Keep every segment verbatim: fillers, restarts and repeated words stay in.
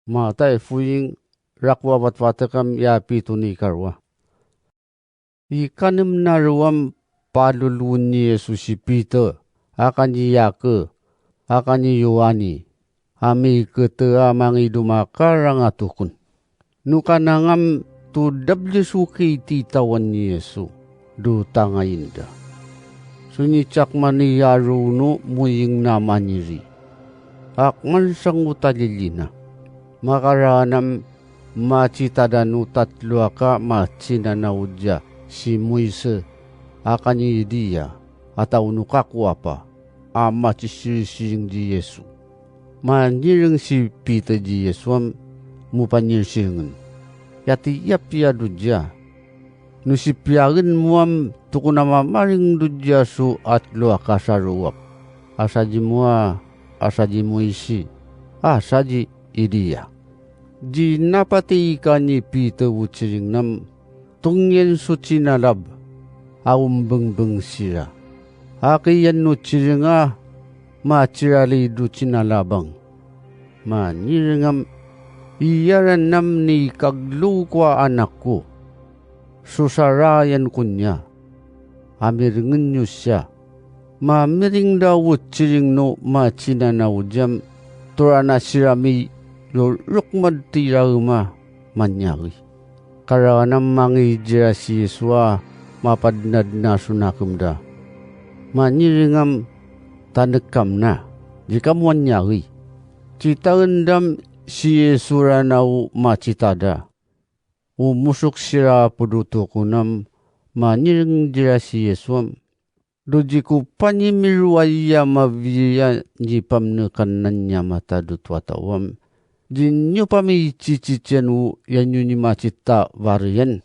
Matay foing, rakowa patpatek am aya pito ni karowa. Ikanem na rowam palolowen ni Yesu si Peter, akan i Yaker, akan i Yohani, a mikete a mangido makarangatokon. No kanangam to dablys o kititawan ni Yesu, do tangayin da. So nichakman i aro no moying na maniri. Akman sangkotalilina. Makaraanam macitada no tatlo aka macinanaw dia si Moise, akan i Eliya, a taw no kakoapa, a macisirisiring di Yesu. Manireng si Peter di Yesu am, mopanyirsirengen. Yatiyapiya do dia. No sipiyagen mo am tokon a mamaring do dia so atlo a kasarowap. Asa di Moa, asa di Moise, asa di Eliya. Di napatay ka ni Peter o ciring nam, tongiyan so cinalab, a ombengbeng sira. Aki iyan no ciring a, macirali do cinalabang. Manireng am, iyaran nam ni kaglow ko a anak ko. So sarayan ko niya. Amirengen iyo siya. Mamiring da o ciring no macinanaw dia am, torana siran i rorokmad tira ema manyari. Karaanam mangigira si Yesu a mapadnadna so nakem da. Manireng am tanekam na, di kamo anyari. Citaen dam si Yesu rana o macitada. O mosok sira ped o tokon am, manireng dira si Yesu am. Do di ko panyimiro aya mabiya nipamnekan nan niya matad oto a taw am. Di niyo pamiciciciyan o iyan iyo ni macita bariyan.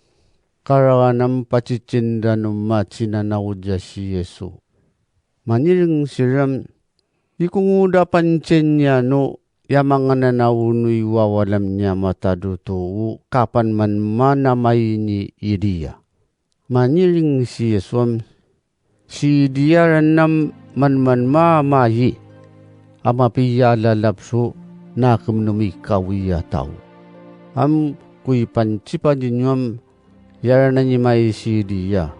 Karaanam pacicindan o macinanaw dia si Yesu. Manireng siran, ikongoda panciyan niyan o iya mangananaw no i wawalam niya matad oto o kapan man manamay ni Eliya. Manireng si Yesu am, si Eliya ran am man man mamayi, a mapiya lalap so nakem no mikawi a taw. Am ko ipancipa di niyo am, iyaranan i mai si Eliya.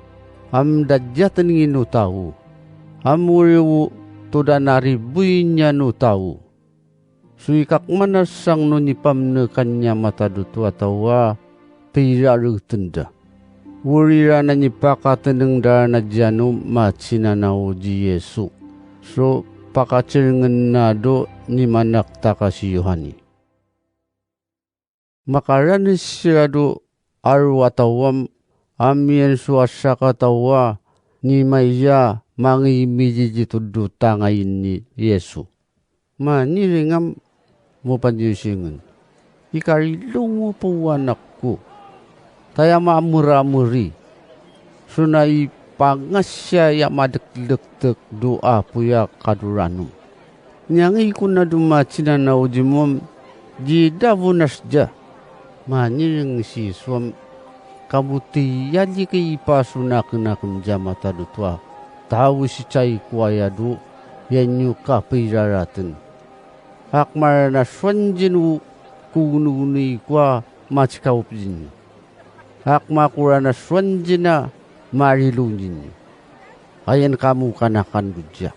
Am da diyaten ngino taw. Am oriwo to da nariboy niyan o taw. So ikakmanasang no nipamnekan niya matad oto a taw a pirarekten da. Ori ran a nipakateneng da ran a diyan o macinanaw di Yesu. So pakacirengen na do nimanaktak a si Yohani. Makaranes sira do aro a taw am, amiyan so asakataw a nimaiya mangimililitod do tangayin ni Yesu. Manireng am, mopanyirsirengen. Ikarilongo po o anak ko. Taya mamerameri. So na ipangasiya iya madeklektek do apoy a kadoranom. Niyangi ko na do macinanaw di mo am, di da bo na sda. Manireng si Yesu am, kamo tiyaliki i pasonakenakem dia matad oto a taw sii cay ko aya do iyan iyo kapiraraten. Akma ran a sowan dn o kogonogonoi ko a macikaop dn iyo. Akma ko ran a sowan dn a marilo dn iyo. Ayan kamo kanakan do dia.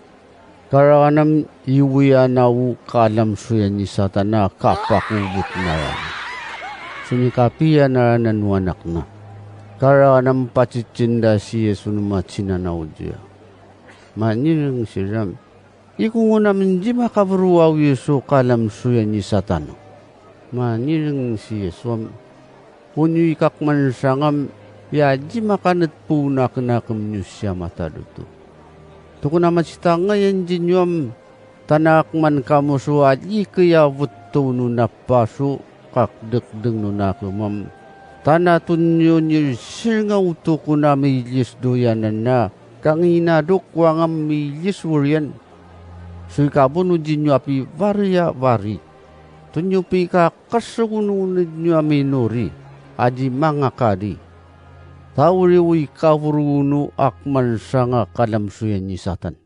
Karaanam iwoyan a o kalamsoyan i Satan a kapakobot na ran. So mikapiya na ran o anak na. Karaanam pacicinda si Yesu o macinanaw dia. Manireng siran. Ikongon am di makabroaw iyo so kalamsoyan i Satan. Manireng si Yesu am, o niyo ikakmansang am, iya di makanetpo o nakenakem iyo siya matad oto. Tokon a masitangayan di niyo am, tanakman kamo so aliki a betow o napaso, kakdekdeng o nakem am. Tanaton iyo nirsirnga o tokon a milis do iyanan a kanginado ko angam milis oriyan. So ikabono di niyo a pibari a bari. Tonyo pikakesogonogonod iyo a minori a di mangakadi. Tawri o ikaborogon o akman sanga kalamsoyan i Satan.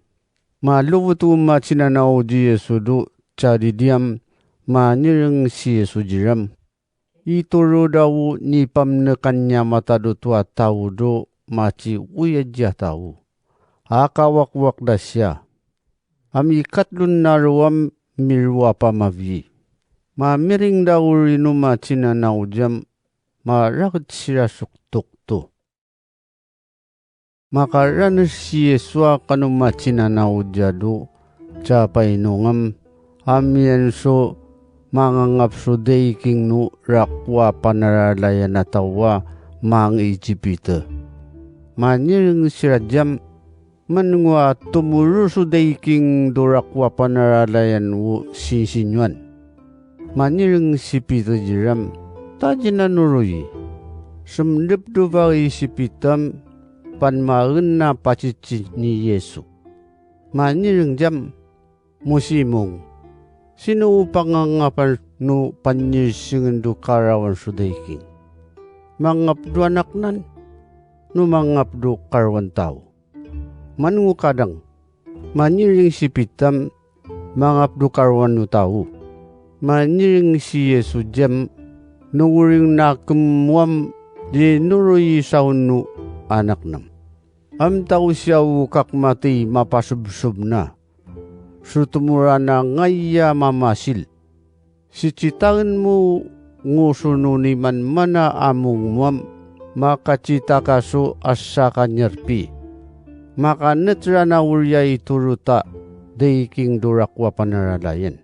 Malobot o macinanaw di Yesu do cadi diyam, Manireng si Yesu iran, itoro da o nipamnekan iyan matad oto a taw do matsi oya giya taw a kawakwak da siya. Ami katlo na roam miroa pamavi. Mamiring da o rinom a tsinanaw iyan, maraked siran so ketokto. Makaranes si Yesu a kano matsinanaw diya do, sa painongam, amiyan so mangangap so daiking no rakowa panaralayan a taw a mangi i Jipita. Manireng siran diyan, man ngo a tomoro so daiking do rakowa panaralayan o sinsinyoan. Manireng si Pitar iran, tadjina noroyi. Semdep do vagi si Pitar, pan magen a patsitsi ni Yesu. Manireng diyan, mo Simong, sino o pangangapan no panyirsengen do karawan so daiking? Mangap do anak nan, no mangap do karawan taw? Man ngo kadang, manireng si Pitar, mangap do karawan o taw. Manireng si Yesu diyan, no oring na kemowam di noroyi saon o anak nam. Amtaw siya o kakmati mapasobsob na. So tomora na ngaya mamasil. Sitsitaen mo ngo so noniman mana a mongmowam, makatsita ka so asaka nyarpi. Makanet ran a oriya i torota daiking do rakowa panaralayan.